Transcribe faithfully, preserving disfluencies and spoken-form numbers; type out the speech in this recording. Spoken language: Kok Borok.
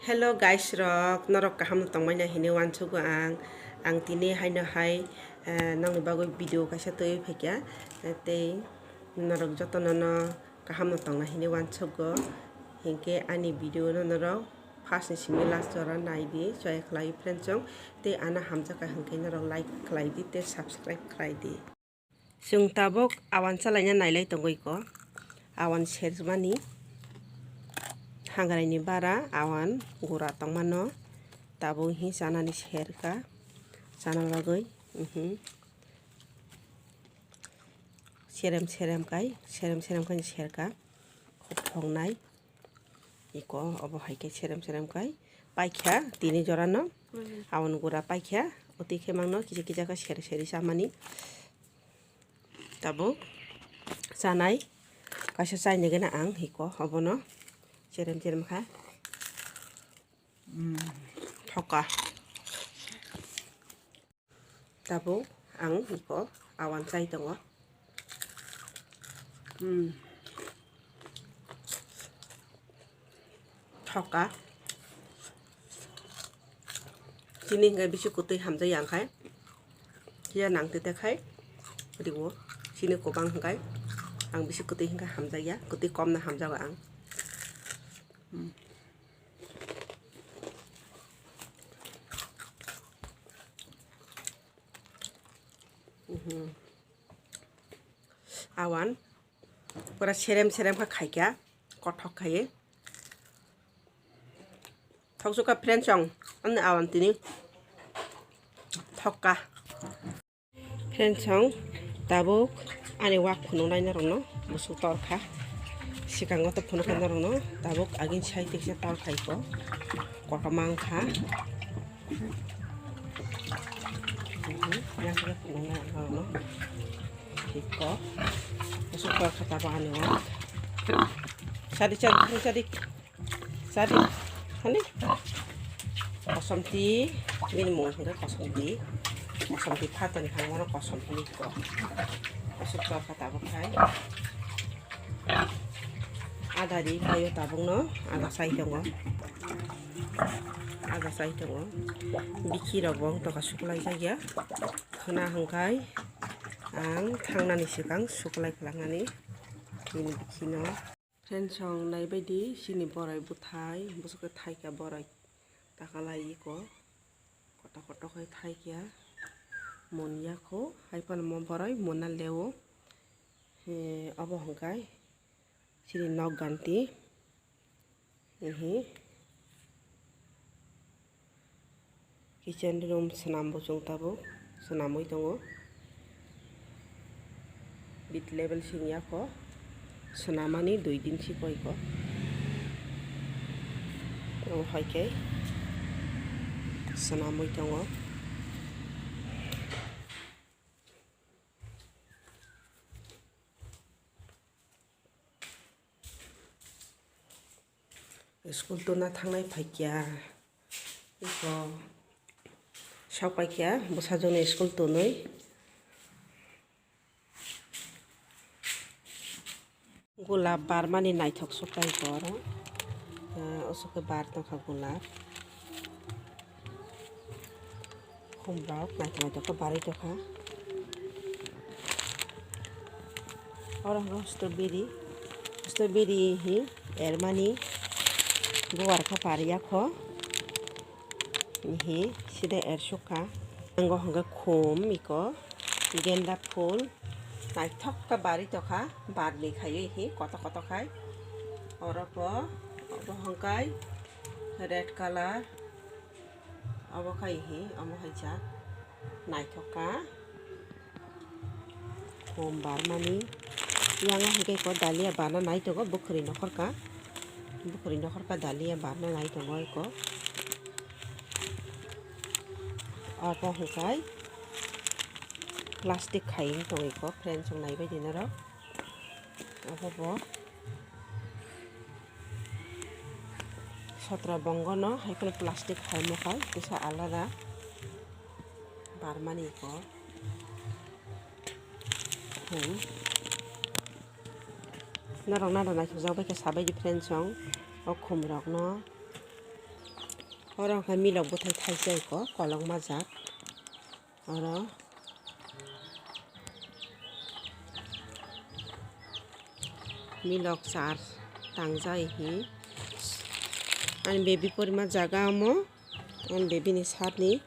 Hello guys rok, norok kaham no tongmani hinwi uansugo ang. Ang tini haino hai, eh, nongni bagwi video kaisa twiwi phaikha, eh, tei norok jotono no kaham no tongna hinwi uansugo. Hinkhe ani video no norok first ni simi last jora naidi, chaya khlai friends chong. Tei ano hamjakha hinkhe norok like khlaidi tei subscribe khlaidi. Chwng tabuk awan chalaina nailai tongwi ko. Awan sermani. Hangrai ni bara awan gura tongmano. Tabuk hi chanani serka. Chana bagwi. Mhm. Serem serem kai, serem serem kai serka. Khub thongnai. Iko obo hai khe serem serem kai. Paikha tini jorano. Mhm. Awan gura paikha. Oti khe mangno kisa kisa khe seri seri chamani. Tabuk chanai kaisa chainai gana ang hiko obono cherem cherem kha. Mm, thoka. Tabuk ang hiko awan chai tongo. Mm. Thoka. Chini hingkai bisi kwtwi hamjakya hingkai. Phiya nang tete khai. Riwo. Chini kwbang hingkai. Ang bisi kwtwi hingkai hamjakya. Kwtwi komno hamjago ang. Hmm. Mhm. Awan. Pura serem serem kha khaikha, kothok khaiwi. Thoksuka friends chong, ani awan tini thokka. Friends chong, tabuk ani wak phunuknai norokno, busuk torkha. Sikango to phunukha norokno, tabuk agin side kisa torkha iko. Kotorma wngkha. Mhm, yang khe phunuknai ang norokno. Iko. Busuk torkha tabuk ani wak. Sadi, sadi, sadi. Sadi, hani? Kosomti, bini mung hingke kosomti. Kosomti phatani hangmano kosomti ko. Kosok torkha tabuk hai. Ada di payo tabuk no, ada sai tongo. Ada sai tongo. Bikhi rok bo wng tongkha suklai jakya. Khwna hwnkhe ang thangnani swkang suklai khlaknani bini bikhino. Friends chong naibaidi chini borai bwthai, bwswk khe thaikha borai takalai iko, koto koto khe thaikha, mon yakho, haiphano mo borai monna leo, he, obo hwnkhe chini nok ganti, ehe. Kitchen room swnambo chwng tabuk swnamwi tongo. Bit level sing yakho swnamani dui din si koi ko. Omo hai khe swnamwi tongo. School tuna thangnai phaikya. Iko sok paikya bwsajoni school tunwi. Gulab barmani naithok sok paikha oro. Ah, o sok khe bar tongkha gulab. Khumrok naithok naithok khe barwi tongkha. Oro hwnkhe strawberry, strawberry hi ermani bubar khe pariya kho. Hi side ersukha. Ango hwnkhe khum iko genda phul naithok khe barwi tongkha, barli khaiwi hi koto koto khai. Oro po obo hwnkhe red colour. Obo khai hi, omo hai jak naithok kha. Khum barmani. Yang hwnkhe ko dalia barna nai tongo, bwkhwrwi nokhorka. Bwkhwrwi nokhorka dalia barna nai tongo iko. Obo hwnkhe plastic khai wng tongo iko, friends chong naibaidi norok. Obo bo satra bongono hai kheno plastic hai mokhai kisa alada barmani ko. Hmm. Norok nada naithokjak bai khe sabai di friends chong o khum rokno. Oro hwnkhe milok bwthai thaisai ko kolokma jak. Oro milok char tangjai hi. Ani baby porima jaga omo. Ani baby ni sat ni.